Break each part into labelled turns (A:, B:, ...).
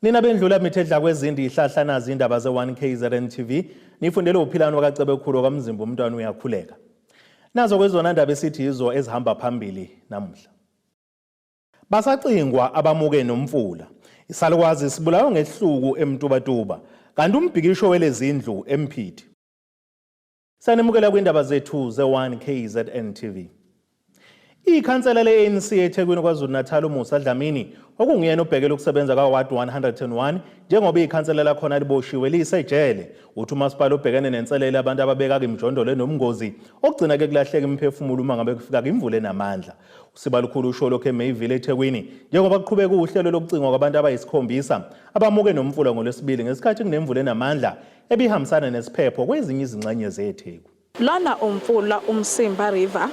A: Nina bendlula mithedla kwezindi ihlahla nazi indaba ze-1 KZN TV nifundele uphilani wakaCebekhulu kaMzimba umntwana uyakhuleka. Nazo kwezona ndaba esithi yizo ezihamba phambili namuhla. Basacingwa abamuke nomfula. Isalukwazi sibulawa ngehluku eMtubatuba kanti umbhikisho welezindlu eMphithi. Sanimukela kwindaba zethu ze-1 KZN TV. Ikhansela le-ANC eThekwini KwaZulu-Natal uMusa Dlamini okunguyena obhekele ukusebenza kwa-Ward 101 njengoba ikhansela lakhona liboshiwe lisejele uthi umasipala ubhekene nenselele abantu ababeka imijondolo enobungozi okugcina ke kulahleka imiphefumulo uma ngabe kufika imvula enamandla. USibalukhulu usho lokhu eMayville eThekwini njengoba kuqhubeka uhlelo lokucingwa kwabantu abayisikhombisa abamuke nomfula ngoLwesibili ngesikhathi kunemvula enamandla ebihambisana nesiphepho kwezinye izingxenye zeTheku.
B: Lona umfula uMsimba River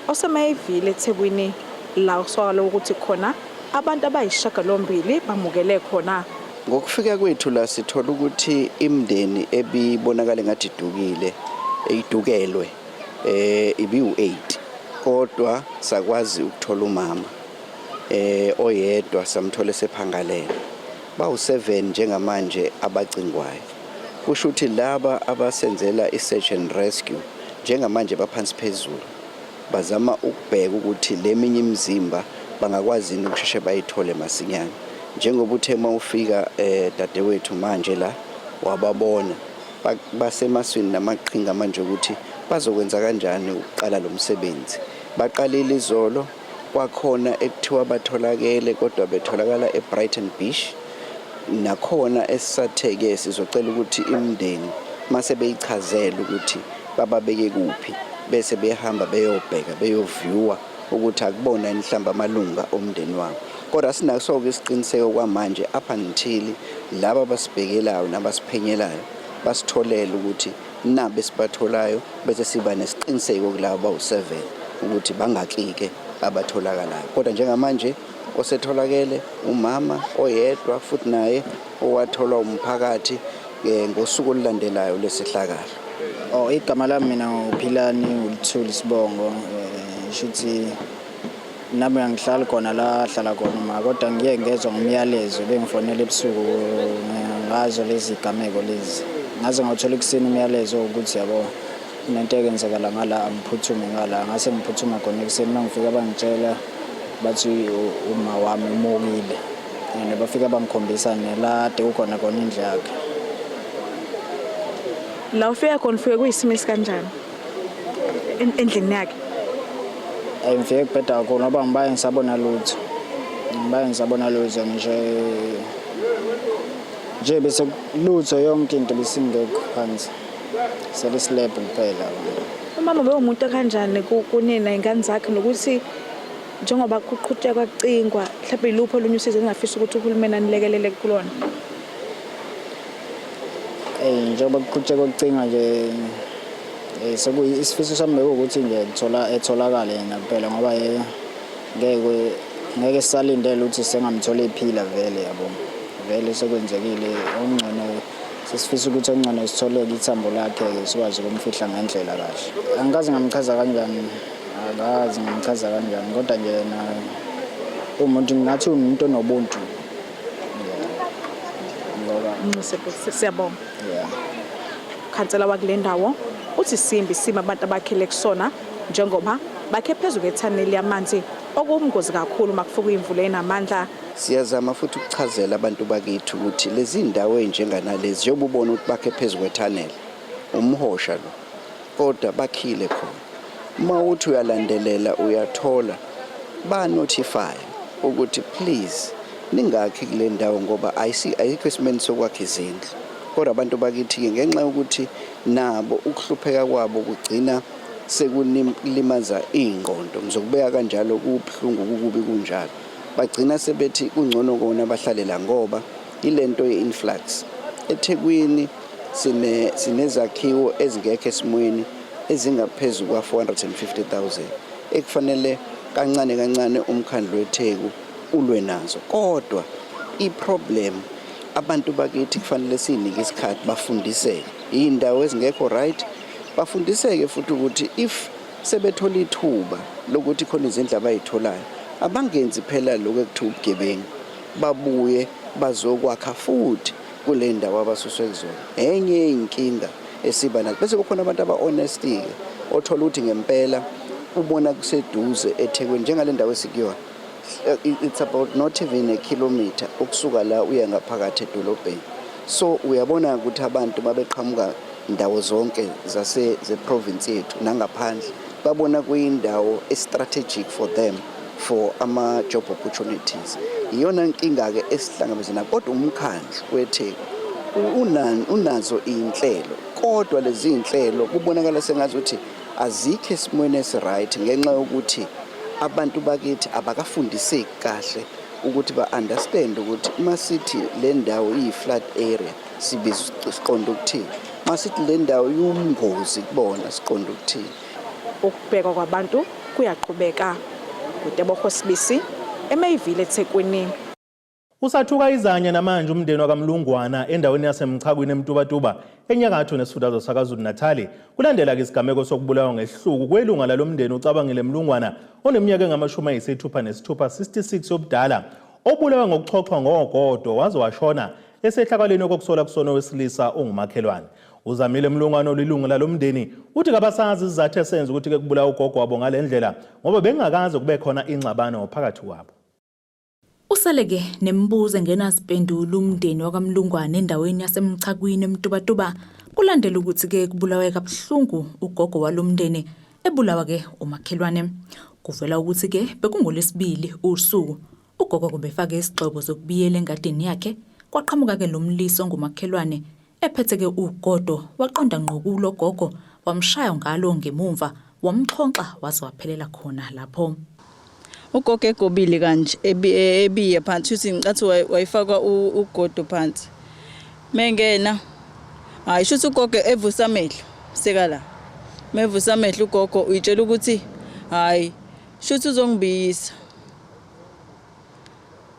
B: oseMayville eThekwini la kusolakala ukuthi khona abantu abayisishiyagalombili bamukele khona.
C: Ngokufika kwethu la sithola ukuthi imindeni ebibonakala engathi idukile idukelwe ibiwu-8 kodwa sakwazi ukuthola umama oyedwa samthola esephangalele. Bawu-7 njengamanje abacingwayo. Kusho ukuthi laba abasenzela i-search and rescue njengamanje baphansi phezulu. Bazama ukubheka ukuthi le minye imizimba bangakwazi yini ukusheshe bayithole masinyane. Njengoba uthe uma ufika dadewethu manje la wababona basemaswini namaqhinga manje ukuthi bazokwenza kanjani ukuqala lo msebenzi. Baqalile izolo kwakhona ekuthiwa batholakele kodwa betholakala eBrighton Beach nakhona esisatheke sizocela ukuthi imindeni mase beyichazela ukuthi bababeke kuphi bese behamba beyobheka beyoviewa ukuthi akubona yini mhlawumbe amalunga omndeni wabo. Kodwa sinaso-ke isiqiniseko kwamanje up until laba abasibhekelayo nabasiphenyelayo basitholele ukuthi nabo esibatholayo bese siba nesiqiniseko kulabo bawu-7 ukuthi bangaki-ke abatholakalayo. Kodwa njengamanje osetholakele umama oyedwa futhi naye owatholwa umphakathi ngosuku olulandelayo lesehlakalo.
D: Oh, igama lami mina nguPhilani uLuthuli Sibongo, shuthi nami angihlali khona la ahlala khona uma, kodwa ngiye ngezwa ngomyalezo bengifonela ebusuku ngazo lezi gameko lezi. Ngaze ngawuthola ekuseni umyalezo ukuthi yabo kunento ekenzekala ngala, angiphuthume ngala. Ngase ngiphuthuma khona ekuseni, uma ngifika bangitshela bathi uma wami umukile. And bafika bangikhombisa nela ade kukhona khona indlu yakhe.
B: La ufika khona ufike kuyisimo esikanjani endlini yakhe?
D: Ayi, ngifike kubheda kakhulu ngoba ngibaye ngisabona lutho. Ngibaye ngisabona lutho ngisho nje bese lutho yonke into besingekho phansi. Sele slab kuphela.
B: Umama bewumuntu kanjani kunina ingane zakhe nokuthi njengoba kuqhutshekwa kucingwa mhlawumbe iluphi olunye usizo engingafisa ukuthi uhulumeni anilekelele kulona?
D: Njengoba kuqhutshekwa kucingwa nje isifiso sami bekuwukuthi nje ngithola etholakale yena kuphela ngoba ngeke ngeke sisalindele ukuthi sengamthola ephila vele yabo. Vele sekwenzekile okungcono sesifisa ukuthi okungcono sitholeke ithambo lakhe-ke sikwazi ukumfihla ngendlela kahle. Angikaze ngamchaza kanjani, akazi ngamchaza kanjani kodwa nje yena umuntu ngathi umuntu onobuntu.
B: Ngoba siyabonga. Yeah. Khansela wakule ndawo uthi simbi isimo abantu abakhele kusona njengoba bakhe phezu kwethaneli yamanzi okuwumngozi kakhulu uma kufuka imvula enamandla.
C: Siyazama futhi ukuchazela abantu bakithi ukuthi lezi ndawo ezinjenganalezi njengoba ubona ukuthi bakhe phezu kwethaneli umhosha lo kodwa bakhile khona. Uma uthi uyalandelela uyathola ba-notify ukuthi please ningakhi kule ndawo ngoba ayikho esimeni sokwakha izindlu. Kodwa abantu bakithi-ke ngenxa yokuthi nabo ukuhlupheka kwabo kugcina sekulimaza iy'ngqondo, ngizokubeka kanjalo kubuhlungu kukubi kunjalo. Bagcina sebethi kungcono kona bahlale la ngoba ilento ye-influx. EThekwini sinezakhiwo ezingekho esimweni ezingaphezu kwa-450,000 ekufanele kancane kancane umkhandlu weTheku ulwe nazo. Kodwa i-problem abantu bakithi kufanele siyinike isikhathi bafundiseke. Iy'ndawo ezingekho right bafundiseke futhi ukuthi if sebethola ithuba lokuthi khona izindlu abayitholayo abangenzi phela lokho ekuthiwa ubugebengu. babuye bazokwakha futhi kule ndawo abasuswe kuzona. Enye yey'nkinga esiba nazo bese kukhona abantu aba-honest-ke othola ukuthi ngempela ubona kuseduze eThekwini njengale ndawo esikuyona, it's about not even a kilometer ukusuka la uya ngaphakathi edolobheni. So uyabona ukuthi abantu babeqhamuka ndawo zonke zase ze-province yethu nangaphandle, babona kuyindawo e-strategic for them for ama-job opportunities. Iyona nkinga-ke esihlangabezana nayo, kodwa umkhandlu weTheku unazo iy'nhlelo, kodwa lezi iy'nhlelo kubonakala sengazuthi azikho esimweni esi-right ngenxa yokuthi abantu bakithi abakafundiseki kahle ukuthi ba-understand ukuthi uma sithi le ndawo iyi-flood area sibiza siqonde ukuthini, uma sithi le ndawo iwumngozi kubona siqonde ukuthini.
B: Ukubhekwa kwabantu kuyaqhubeka. UTebogo Sibisi, eMayville eThekwini.
A: Usathuka izanya namanje umndeni wakaMlungwana endaweni yaseMchakwini eMtubatuba enyakatho nesifundazwe saKwaZulu-Natali kulandela-ke isigameko sokubulawa ngesihluku kwelunga lalo mndeni uCabangile Mlungwana oneminyaka engama-66 66 yobudala obulawa ngokuxhoxhwa ngogodo waze washona esehlakalweni okokusola kusona owesilisa ongumakhelwane. Uzamile Mlungwana olilungu lalo mndeni uthi kabasazi isizathu esenza ukuthi-ke kubulawa ugogo wabo ngale ndlela ngoba bengakaze kube khona ingxabano phakathi kwabo.
E: Usale-ke nemibuzo engenazimpendulo umndeni wakwaMlungwana endaweni yaseMchakwini eMtubatuba kulandela ukuthi-ke kubulawe kabuhlungu ugogo walo mndeni ebulawa-ke umakhelwane. Kuvela ukuthi-ke bekungolwesibili usuku ugogo kubefake isigxobo zokubiyela engadini yakhe kwaqhamuka-ke lo mlisa ongumakhelwane ephethe-ke ugodo waqonda ngqo kulo gogo wamshaya ngalo ngemumva wamxhonxa waze waphelela khona lapho.
F: Ugogo egobile kanje ebiye phansi uthi ngicathi wayifaka ugodo phansi. Mengena hayi shuthi ugogo evusa amehlo seka la. Mevusa amehlo ugogo uyitshela ukuthi hayi shuthi uzongibiyisa.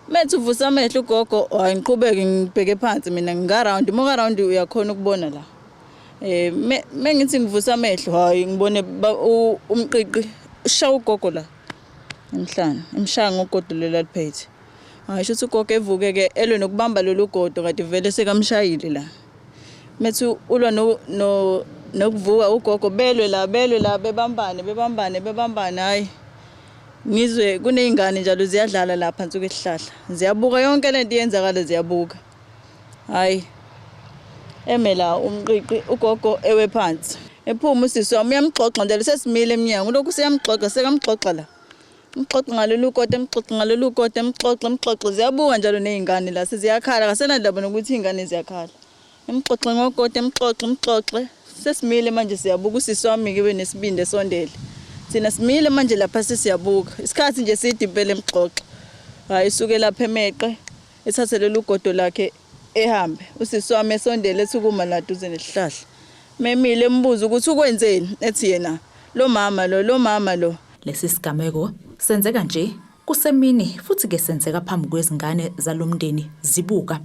F: Methi uvusa amehlo ugogo hayi ngiqhubeke ngibheke phansi mina nginga round uma round uyakhona ukubona la. Eh mengithi ngivusa amehlo hayi ngibone umqiqi ushaya ugogo la emhlane emshaya ngogodo lela liphethe. Hayi shuthi ugogo evuke ke elwe nokubamba lolu godo kade vele sekamshayile la. Methi ulwa no no nokuvuka ugogo belwe la belwe la bebambane bebambane bebambane hayi ngizwe kuney'ngane njalo ziyadlala la phansi kwesihlahla ziyabuka yonke lento iyenzakala ziyabuka. Hayi eme la umqiqi ugogo ewe phansi ephuma usisi wami uyamxoxa njalo sesimile emnyango lokhu siyamxoxa sekamxoxa la mxoxa ngalolu godo emxoxa ngalolu godo emxoxa emxoxa ziyabuka njalo ney'ngane la seziyakhala kasenandaba nokuthi iy'ngane ziyakhala emxoxe ngogodo emxoxe emxoxe sesimile manje siyabuka usisi wami-ke benesibindi esondele thina simile manje lapha sesiyabuka isikhathi nje side impela emxoxa hhayi suke lapha emeqe ethathe lolu godo lakhe ehambe usisi wami esondele ethi kuma la duze nesihlahla memile embuza ukuthi ukwenzeni ethi yena lo mama lo lo mama lo.
E: Lesi sigameko senzeka nje kusemini futhi ke senzeka phambi kwezingane zalomndeni zibuka.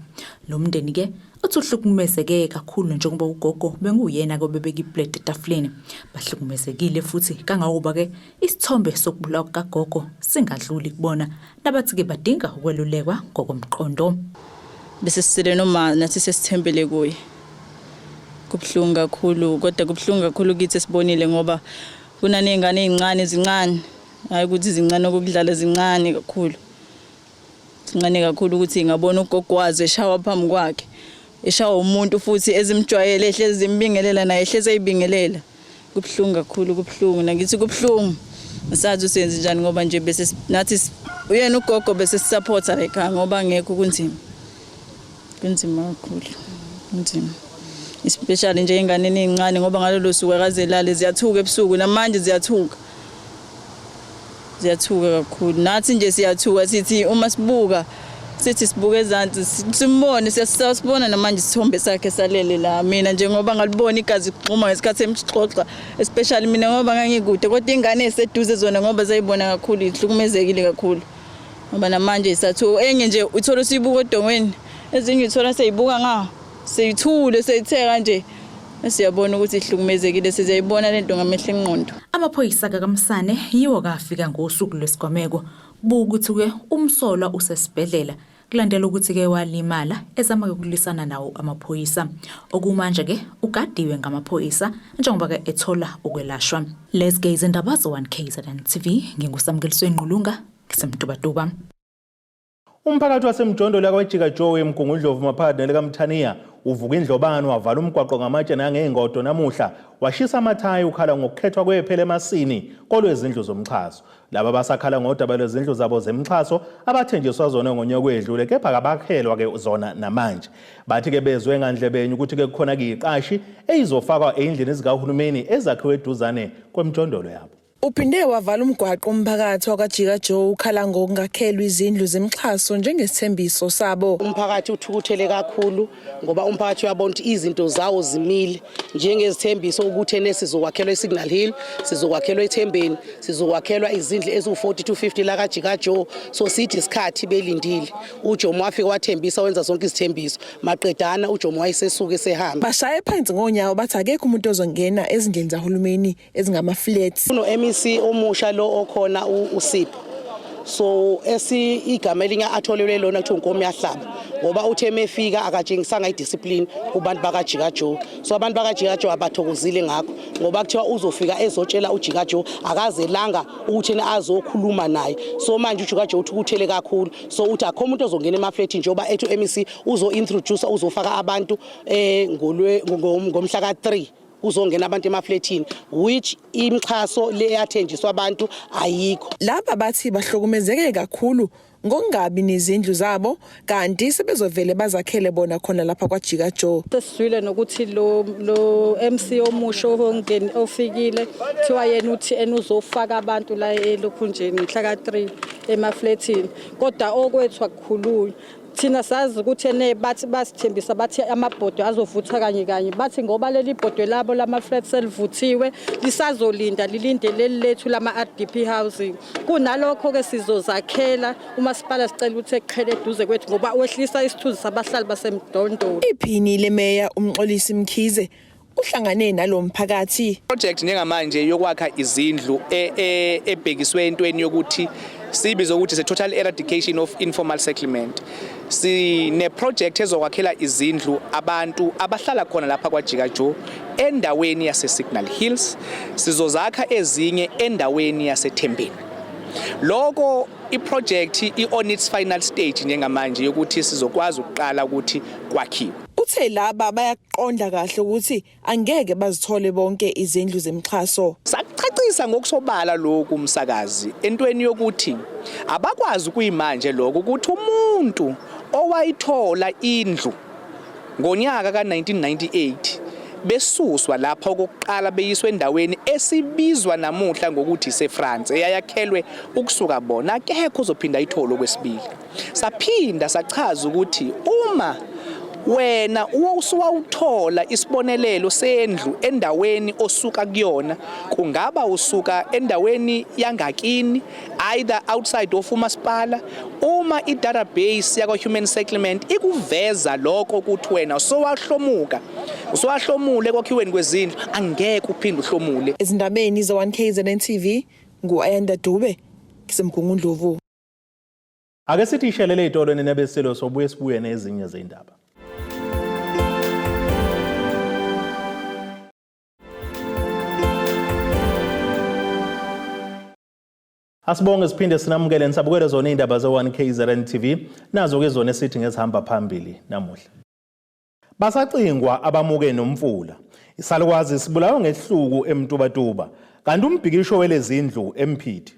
E: Lo mndeni ke uthi uhlukumezeke kakhulu njengoba ugogo benguyena ke obebeka iplate etafuleni. Bahlukumezekile futhi kangangokuba ke isithombe sokubulawa kukagogo singadluli kubona nabathi-ke badinga ukwelulekwa ngokomqondo.
F: Bese sisele noma nathi sesithembele kuye. Kubuhlungu kakhulu kodwa kubuhlungu kakhulu kithi esibonile ngoba kunaney'ngane ey'ncane zincane, hhayi ukuthi zincane okokudlala zincane kakhulu. Zincane kakhulu ukuthi ingabona ugogo wazo eshawa phambi kwakhe. Eshawa umuntu futhi ezimjwayele ehlezi zimbingelela naye ehlezi eyibingelela. Kubuhlungu kakhulu kubuhlungu nakithi kubuhlungu. Asazi usenze njani ngoba nje bese nathi uyena ugogo bese sisupporta la ekhaya ngoba ngekho kunzima. Kunzima kakhulu. Kunzima. Especially nje ingane ezincane ngoba ngalolo suku akaze elale ziyathuka ebusuku namanje ziyathuka. Ziyathuka kakhulu. Nathi nje siyathuka sithi uma sibuka sithi sibuka ezansi simbone siyasibona namanje isithombe sakhe salele la mina nje ngoba ngalibona igazi lixhuma ngesikhathi emxoxa especially mina ngoba ngangikude kodwa ingane eseduze zona ngoba zayibona kakhulu ihlukumezekile kakhulu ngoba namanje isathu enye nje uthola usibuka odongweni ezinye uthola seyibuka nga seyithule seyithe kanje siyabona ukuthi ihlukumezekile sizayibona lento ngamehlo engqondo.
E: Amaphoyisa kaKamsane yiwo kafika ngosuku lwesigameko kubuka ukuthi-ke umsolwa usesibhedlela. Kulandela ukuthi-ke walimala ezama-ke ukulwisana nawo amaphoyisa. Okumanje-ke ugadiwe ngamaphoyisa njengoba-ke ethola ukwelashwa. Lezi-ke izindaba ze-1 KZN TV. NginguSamukeliswe Ngqulunga, ngiseMtubatuba.
A: Umphakathi waseMjondolo yakwaJika Joe eMgungundlovu maphakathi nelikaMthaniya uvuka indlobane wavala umgwaqo ngamatshe nangey'ngodo namuhla washisa amathayi ukhala ngokukhethwa kwephela emasini kolwezindlu zomxhaso. Laba basakhala ngodaba lwezindlu zabo zemxhaso abathenjiswa zona ngonyaka wedlule kepha kabakhelwa ke zona namanje. Bathi ke bezwe ngandlebenye ukuthi ke kukhona ke iqashi eyizofakwa eyindlini zikahulumeni ezakhiwe eduzane kwemjondolo yabo.
G: Uphinde wavala umgwaqo umphakathi wakwaJika Joe ukhala ngokungakhelwa izindlu zemxhaso njengesithembiso sabo.
H: Umphakathi uthukuthele kakhulu ngoba umphakathi uyabona ukuthi izinto zawo zimile njengezithembiso ukuthi ene sizokwakhelwa eSignal Hill, sizokwakhelwa eThembeni, sizokwakhelwa izindlu eziwu-40 to 50 la kaJika Joe. So sithi isikhathi belindile. UJomo wafika wathembisa wenza zonke izithembiso. Maqedana uJomo wayesesuka esehamba.
G: Bashaye phansi ngonyawo bathi akekho umuntu ozongena ezindlini zahulumeni ezingama-flats.
H: Kuno-MEC omusha lo okhona uSipho. So esi igama elinye atholelwe lona kuthiwa uNkomo yahlaba ngoba uthe emefika akatshengisanga idiscipline kubantu bakaJika Joe. So abantu bakaJika Joe abathokozile ngakho ngoba kuthiwa uzofika ezotshela uJika Joe akazelanga ukuthi yena azokhuluma naye. So manje uJika Joe uthukuthele kakhulu. So uthi akho umuntu ozongena emaflethini njengoba ethi u-MEC uzo-introduce uzofaka abantu ngolwe ngomhla ka-3 kuzongena abantu emaflethini which imxhaso le eyathenjiswa abantu ayikho.
G: Laba bathi bahlukumezeke kakhulu ngokungabi nezindlu zabo kanti sebezovele bazakhele bona khona lapha kwaJika Joe.
I: Sesizwile nokuthi lo lo MC omusha ongeni ofikile kuthiwa yena uthi enuzofaka abantu la elokhunjeni mhla ka-3 emaflethini kodwa okwethu akukhulunywa. Thina sazi ukuthi ene bathi basithembisa bathi amabhodwe azovutha kanye kanye bathi ngoba leli bhodwe labo lama-flat selivuthiwe lisazolinda lilinde leli lethu lama-RDP housing. Kunalokho-ke sizozakhela umasipala sicela ukuthi eqhele eduze kwethu ngoba wehlisa isithunzi sabahlali baseMdondolo.
G: Iphini lemeya uMxolisi Mkhize uhlangane nalo mphakathi.
J: Project njengamanje yokwakha izindlu ebhekiswe entweni yokuthi siyibiza ukuthi se total eradication of informal settlement. Sine project ezokwakhela izindlu abantu abahlala khona lapha kwaJika Joe endaweni yase Signal Hills, sizozakha ezinye endaweni yaseThembeni. Lokho iproject i-on its final stage njengamanje yokuthi sizokwazi ukuqala ukuthi kwakhiwe.
G: Uthe laba bayaqonda kahle ukuthi angeke bazithole bonke izindlu zemxhaso.
J: Sakuchacisa ngokusobala lokhu umsakazi entweni yokuthi abakwazi kuyimanje lokho ukuthi umuntu owayithola indlu ngonyaka ka-1998 besuswa lapha okokuqala beyiswe endaweni esibizwa namuhla ngokuthi iseFrance eyayakhelwe ukusuka bona akekho ozophinda ayithole okwesibili. Saphinda sachaza ukuthi uma wena usuwawuthola isibonelelo sendlu endaweni osuka kuyona, kungaba usuka endaweni yangakini either outside of umasipala, uma i-database yakwa-human settlement ikuveza lokho ukuthi wena usowahlomuka usowahlomule ekwakhiweni kwezindlu, angeke uphinde uhlomule.
G: Ezindabeni ze-1 KZN TV ngu-Ayanda Dube ngiseMgungundlovu.
A: Ake sithi ishelele ey'tolo nina besilo sobuye sibuye nezinye zey'ndaba. Asibonge siphinde sinamukele nisabukele zona iy'ndaba ze-1 KZN TV nazo-ke zona esithi ngezihamba phambili namuhla. Basacingwa abamuke nomfula. Isalukwazi sibulawa ngehluku eMtubatuba kanti umbhikisho welezindlu eMphithi.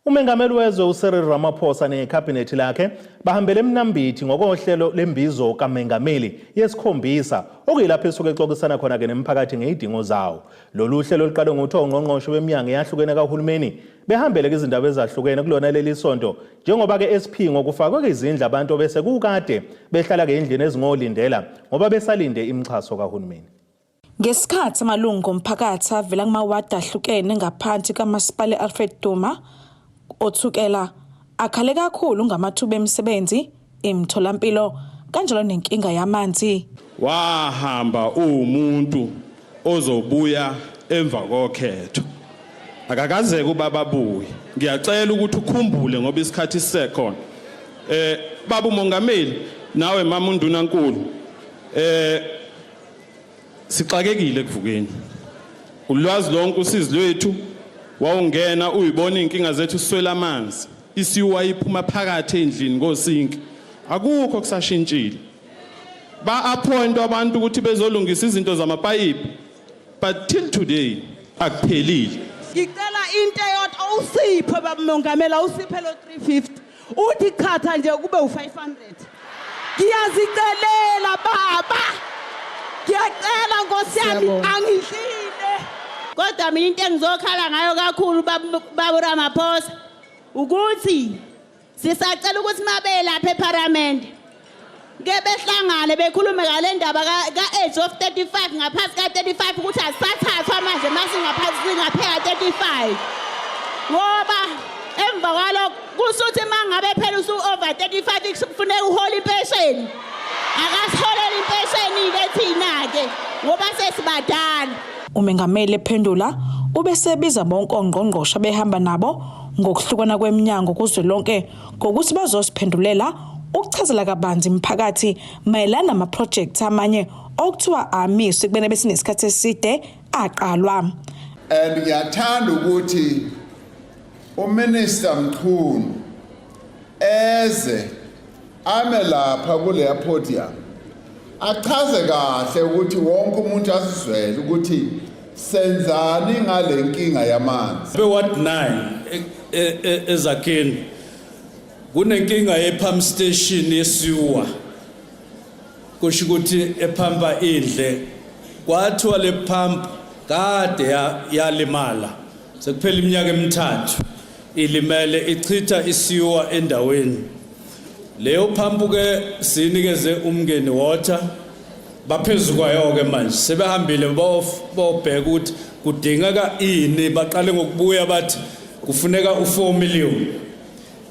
A: Umengameli wezwe uCyril Ramaphosa nekhabhinethi lakhe bahambele eMnambithi ngokohlelo lembizo kamengameli yesikhombisa okuyilapho esuke exoxisana khona-ke nemiphakathi ngey'dingo zawo. Lolu hlelo luqale ngokuthi ongqongqoshe beminyango eyahlukene kahulumeni behambele kwizindawo ezahlukene kulona leli sonto njengoba-ke esiphingo kufakwe izindlu abantu bese kukade behlala-ke endlini ezingolindela ngoba besalinde imixhaso kahulumeni.
B: Ngesikhathi amalungu omphakathi avela kumawadi ahlukene ngaphansi kaMasipala i-Alfred Duma oThukela akhale kakhulu ngamathuba emisebenzi, imitholampilo kanjalo nenkinga yamanzi.
K: Wahamba uwumuntu ozobuya emva kokhetho. Akakazeke ubaba abuye. Ngiyacela ukuthi ukhumbule ngoba isikhathi sisekhona. Baba umongameli nawe mama undunankulu eh sixakekile kuvukeni. Ulwazi lonke usizi lwethu wawungena uyibona inkinga zethu siswela amanzi. Isiwa iphuma phakathi endlini kosinki. Akukho kusashintshile. Ba appoint abantu ukuthi bezolungisa izinto zamapayipi. But till today akuphelile.
L: Ngicela into eyodwa usiphe baba mongameli awusiphe lo 350 uthi chatha nje kube u500 ngiyazicelela baba ngiyacela nkosi yami angidlile
M: kodwa mina into engizokhala ngayo kakhulu baba Ramaphosa ukuthi Sisacela ukuthi mabelapha ePharamende ke behlangane bekhulume ngale ndaba ka-age of 35 ngaphansi ka-35 ukuthi asisathathwa manje masingaphansi singapheka 35 ngoba emva kwalokho kusuthi uma ngabe phela usu-over 35 kufuneka uhole impesheni akasiholele impesheni-ke thina-ke ngoba sesibadala
B: Umengameli ephendula ubesebiza bonke ongqongqoshe behamba nabo ngokuhlukana kweminyango kuzwelonke ngokuthi bazosiphendulela ukuchazela kabanzi imiphakathi mayelana namaphrojekthi amanye okuthiwa amiswe kubena besinesikhathi eside aqalwa.
N: And ngiyathanda ukuthi uMinister Mchunu eze ame lapha kuleya podium achaze kahle ukuthi wonke umuntu asizwele ukuthi senzani ngale nkinga yamanzi.
O: Be-ward 9 e, e, ezakheni kunenkinga ye-pump station yesiwa kusho ukuthi ephampa indle kwathiwa le pump kade yalimala sekuphela iminyaka emithathu ilimele ichitha isiwa endaweni leyo phampu ke sinikeze umngeni water baphezu kwayo ke manje sebehambile bobheka ukuthi kudingeka ini baqale ngokubuya bathi kufuneka u4 million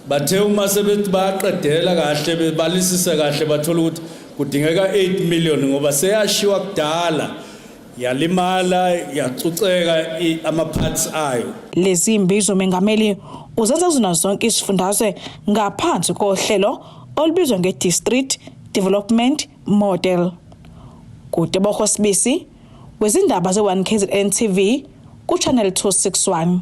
O: bathe uma sebethi bayaqedela kahle bebalisise kahle bathola ukuthi kudingeka 8 million ngoba seyashiwa kudala yalimala yacuceka ama-parts ayo.
B: Lezi mbizo mengameli uzenza kuzona zonke izifundazwe ngaphansi kohlelo olubizwa nge-District Development Model. Kutebogo Sibisi wezindaba ze-1 KZN TV ku-Channel 261.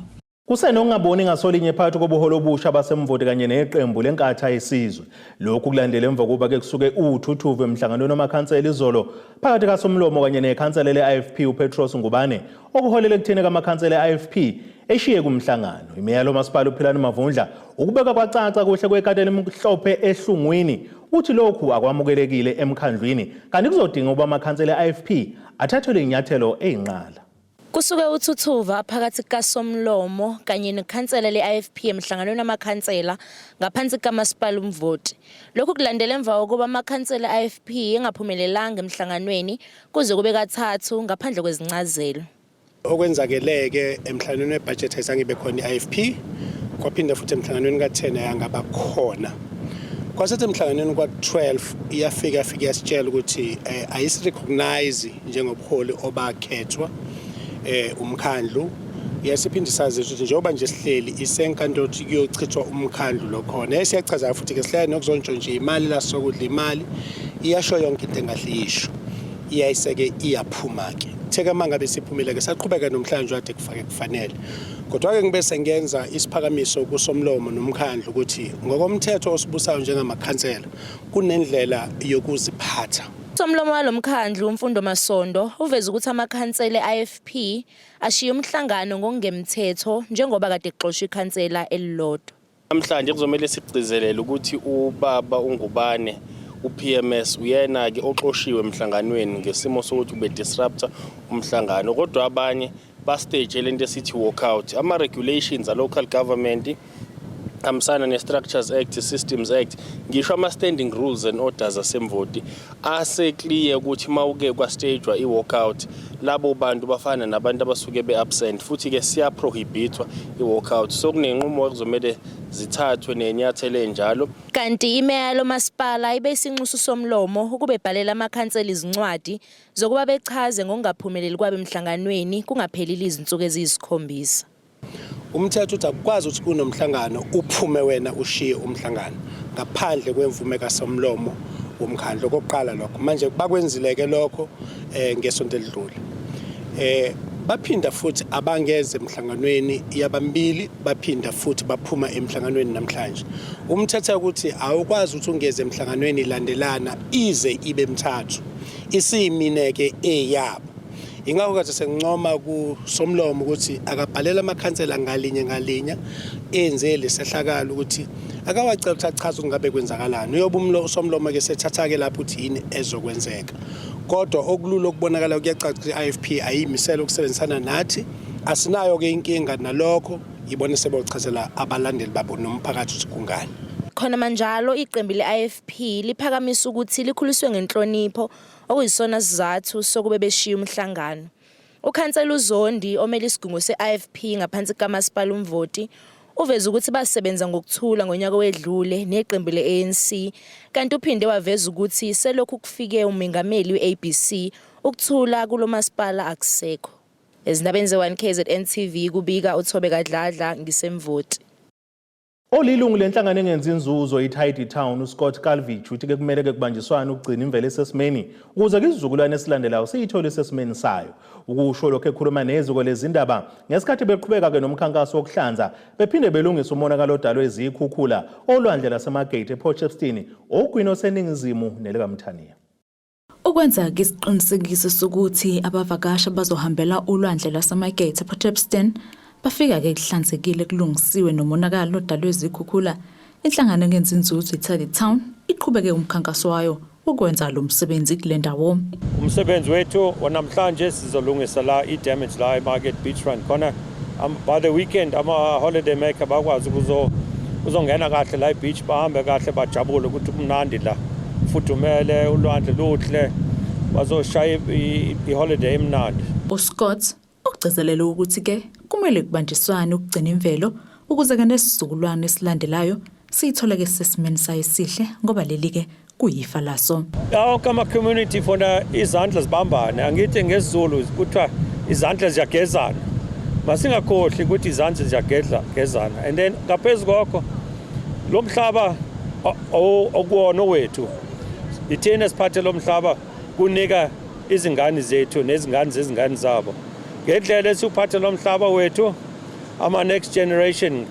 A: Kusenokungaboni ngasolinye phakathi kobuholi obusha baseMvoti kanye neqembu leNkatha yesizwe. Lokhu kulandela emva kokuba ke kusuke uthuthuvu emhlanganweni wamakhansela izolo phakathi kaSomlomo kanye nekhansela le-IFP uPetros Ngubane okuholele ekutheni kamakhansela e-IFP eshiye kumhlangano. Imeya lomasipala uPhilani Mavundla ukubeka kwacaca kuhle kwekati elimhlophe ehlungwini uthi lokhu akwamukelekile emkhandlwini kanti kuzodinga ukuba amakhansela e-IFP athathelwe inyathelo eyinqala.
P: Kusuke uthuthuva phakathi kukaSomlomo kanye nekhansela le-IFP emhlanganweni wamakhansela ngaphansi kukaMasipala uMvoti. Lokhu kulandela emva kokuba amakhansela e-IFP engaphumelelanga emhlanganweni kuze kube kathathu ngaphandle kwezincazelo.
Q: Okwenzakeleke emhlanganweni webhajethi ayizange ibe khona i-IFP, kwaphinde futhi emhlanganweni ka-10 ayangaba khona. Kwasethi emhlanganweni kwa-12 iyafika yafika yasitshela ukuthi eh, ayisi-recognize njengobuholi obakhethwa eh umkhandlu yasiphinde sazi ukuthi njengoba nje sihleli isenkantolo ukuthi kuyochithwa umkhandlu lokhona esiyachaza futhi ke sihlale nokuzontshontsha imali la sokudla imali iyasho yonke into engahle isho iyayiseke iyaphuma ke theke mangabe siphumile ke saqhubeka nomhlanje ade kufake kufanele kodwa ke ngibe sengenza isiphakamiso kusomlomo nomkhandlu ukuthi ngokomthetho osibusayo njengamakhansela kunendlela yokuziphatha.
P: Usomlomo walo mkhandlu uMfundo Masondo uveze ukuthi amakhansela e-IFP ashiye umhlangano ngokungemthetho njengoba kade kuxoshwa ikhansela elilodwa.
R: Namhlanje kuzomele sigcizelele ukuthi ubaba uNgubane uPMS uyena-ke oxoshiwe emhlanganweni ngesimo sokuthi ube-disruptor umhlangano kodwa abanye ba-stage lento esithi walkout. Ama-regulations a-local government hambisana ne-Structures Act, Systems Act, ngisho ama-standing rules and orders asemvoti ase-clear ukuthi uma uke kwastagwa i-walkout labo bantu bafana nabantu abasuke be-absent futhi-ke siyaprohibithwa i-walkout so kunenqumo ekuzomele zithathwe nenyathelo enjalo.
P: Kanti imeya lomasipala ibe isinxusa uSomlomo ukuba ebhalele amakhansela izincwadi zokuba bechaze ngokungaphumeleli kwabo emhlanganweni kungaphelile izinsuku eziyisikhombisa.
Q: Umthetho uthi akukwazi ukuthi kunomhlangano uphume wena ushiye umhlangano ngaphandle kwemvume kasomlomo womkhandlu. Okokuqala lokho. Manje bakwenzile-ke lokho ngesonto elidlule. Baphinda futhi abangeze emhlanganweni yabambili, baphinda futhi baphuma emhlanganweni namhlanje. Umthetho ukuthi awukwazi ukuthi ungeze emhlanganweni ilandelana ize ibe mthathu. Isiyimine-ke eyabo. Ingakho kade sengincoma kusomlomo ukuthi akabhalele amakhansela ngalinye ngalinye enze lesehlakalo ukuthi akawacela ukuthi achaze ukuthi ngabe kwenzakalani. Uyobe usomlomo ke sethatha ke lapho ukuthi yini ezokwenzeka. Kodwa okulula okubonakala kuyacaca ukuthi i-IFP ayimisele ukusebenzisana nathi. Asinayo ke inkinga nalokho, ibona sebochazela abalandeli babo nomphakathi ukuthi kungani.
P: Khona manjalo iqembu le-IFP liphakamisa ukuthi likhuliswe ngenhlonipho okuyisona sizathu sokube beshiya umhlangano. Ukhansela uZondi omele isigungu se-IFP ngaphansi kukaMasipala uMvoti uveze ukuthi basebenza ngokuthula ngonyaka owedlule neqembu le-ANC kanti uphinde waveza ukuthi selokhu kufike umengameli we-ABC ukuthula kulo masipala akusekho. Ezindabeni ze-1 KZN TV kubika uThobeka Dladla ngiseMvoti.
A: Olilungu lenhlangano engenzi inzuzo i-Tidy Town uScott Calvich uthi ke kumele ke kubanjiswane ukugcina imvelo esesimeni ukuze isizukulwane esilandelayo siyithole isesimeni sayo. Ukusho lokho ekhuluma neziko lezindaba ngesikhathi beqhubeka ke nomkhankaso wokuhlanza bephinde belungisa umonakalo odalwe izikhukhula olwandle laseMargate ePort Shepstone ogwini oseningizimu nelikaMthaniya.
E: Ukwenza ke isiqinisekiso sokuthi abavakashi abazohambela ulwandle lwaseMargate ePort Shepstone bafika ke kuhlanzekile kulungisiwe nomonakalo odalwe izikhukhula, inhlangano engenzi inzuzo iTidy Town iqhubeke umkhankaso wayo wokwenza lo msebenzi kule ndawo.
S: Umsebenzi wethu wanamhlanje sizolungisa la i-damage la eMargate Beachfront khona by the weekend ama-holiday maker bakwazi kuzongena kahle la e-beach, bahambe kahle bajabule ukuthi kumnandi la, fudumele, ulwandle luhle, bazoshaya i-holiday emnandi.
E: UScott ugcizelele ukuthi ke kumele kubanjiswane ukugcina imvelo ukuze ke nesizukulwane esilandelayo siyithole ke sesimeni sayo esihle ngoba leli ke kuyifa laso.
S: Yonke ama-community fona izandla zibambane, angithi ngesiZulu kuthiwa izandla ziyagezana. Masingakhohlwi ukuthi izandla ziyagezana. And then ngaphezu kwakho lo mhlaba okuwona owethu, ithina esiphathe lo mhlaba kunika izingane zethu nezingane zezingane zabo. Ngendlela esiwuphathe lo mhlaba wethu, ama-next generation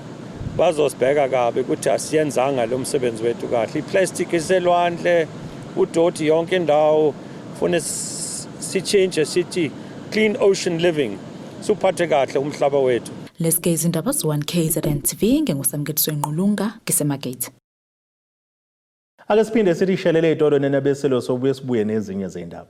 S: bazosibheka kabi ukuthi asiyenzanga lo msebenzi wethu kahle. I-plastic iselwandle, udoti yonke indawo. Fune sitshintshe sithi clean ocean living, siwuphathe kahle umhlaba wethu.
E: Lezi izindaba ze-1 KZN TV nginguSamkeliso Ngqulunga ngiseMargate.
A: Ake siphinde sithi shelele itolo nenabeselo sobuye sibuye nezinye zendaba.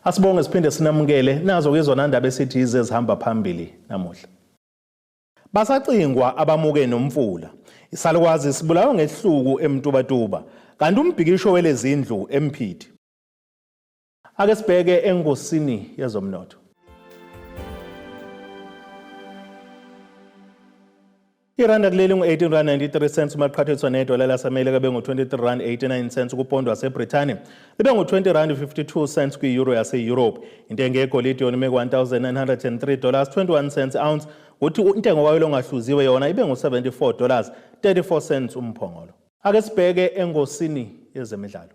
A: Asibonge siphinde sinamukele nazo ke zona ndaba esithi ize ezihamba phambili namuhla. Basacingwa abamuke nomfula. Isalukwazi sibulawa ngehluku eMtubatuba kanti umbhikisho welezindlu eMphithi. Ake sibheke engosini yezomnotho. Iranda kuleli ngu-18 rand 93 cents uma liqhathaniswa nedola laseMelika bengu-23 rand 89 cents kupondo waseBrithani, libe ngu-20 rand 52 cents kwi-euro yase-Europe. Intengo yegolide yona ime ku-1903 dollars 21 cents ounce, kuthi intengo kwayo longahluziwe yona ibe ngu-74 dollars 34 cents umphongolo. Ake sibheke engosini yezemidlalo.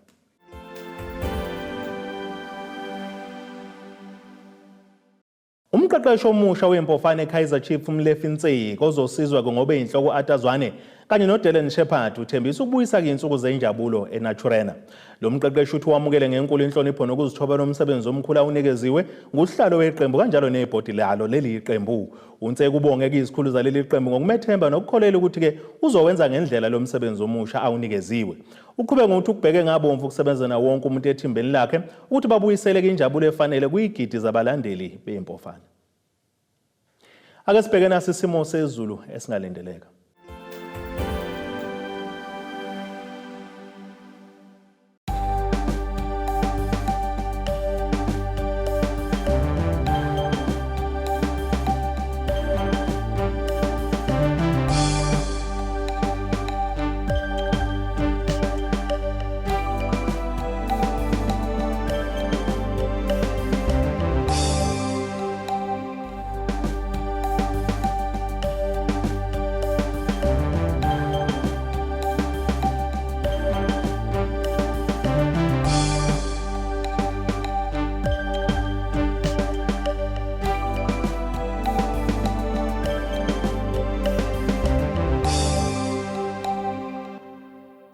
A: Umqeqeshi omusha wempofane Kaizer Chiefs uMlefi Ntseki ozosizwa ngobe inhloko Atazwane kanye noDylan Shepherd uthembisa ukubuyisa insuku zenjabulo eNaturena. Lo mqeqeshi uthi wamukele ngenkulu inhlonipho nokuzithoba nomsebenzi omkhulu awunikeziwe ngusihlalo weqembu kanjalo nebhodi lalo leli qembu. UNtseki ubonge izikhulu zaleli qembu ngokumethemba nokukholela ukuthi ke uzowenza ngendlela lo msebenzi omusha awunikeziwe. Uqhube ngokuthi ukubheke ngabomvu ukusebenza nawo wonke umuntu ethimbeni lakhe ukuthi babuyisele injabulo efanele kuyigidi zabalandeli bempofane. Ake sibheke nasi isimo sezulu esingalindeleka.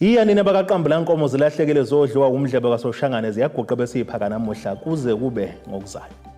A: Iya nina bakaqambula nkomo zilahlekile zodliwa umdlebe kaSoshangane ziyaguqa bese iphaka namuhla kuze kube ngokuzayo.